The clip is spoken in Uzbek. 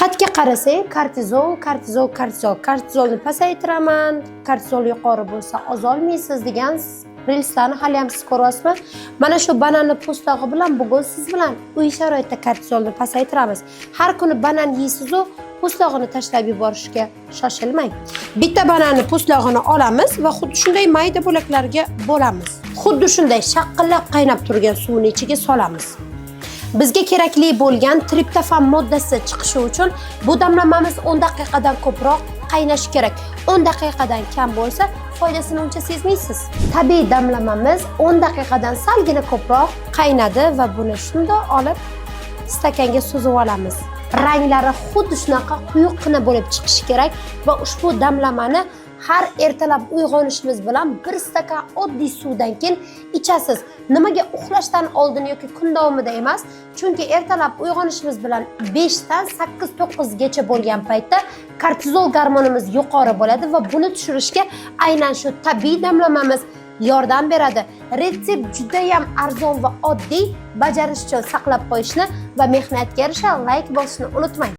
Qatga qarasak, kortizol, kortizol, kortizol, kortizolni pasaytiraman, kortizol yuqori bo'lsa ozolmaysiz degan reelslarni haliyam siz ko'ryapsizmi? Mana shu bananni po'stlog'i bilan bugun siz bilan uy sharoitida kortizolni pasaytiramiz. Har kuni banan yeysizu, po'stlog'ini tashlab yuborishga shoshilmang. Bitta bananni po'stlog'ini olamiz va xuddi shunday mayda bo'laklarga bo'lamiz. Xuddi shunday shaqqillab qaynab turgan suvni ichiga solamiz. Bizga kerakli bo'lgan triptofan moddasi chiqishi uchun bu damlamamiz 10 daqiqadan ko'proq qaynashi kerak. 10 daqiqadan kam bo'lsa, foydasini uncha sezmaysiz. Tabiiy damlamamiz 10 daqiqadan salgina ko'proq qaynadi va buni shundoq olib stakanga suzib olamiz. Ranglari xuddi shunaqa quyuqqina bo'lib chiqishi kerak va ushbu damlamani har ertalab uyg'onishimiz bilan bir stakan oddiy suvdan keyin ichasiz. Nimaga uxlashdan oldin yoki kun davomida emas? Chunki ertalab uyg'onishimiz bilan 5 dan 8-9 gacha bo'lgan paytda kortizol gormonimiz yuqori bo'ladi va buni tushirishga aynan shu tabiiy damlamamiz yordam beradi. Retsept judayam arzon va oddiy, bajarish uchun saqlab qo'yishni va mehnatga yarasha layk bosishni unutmang.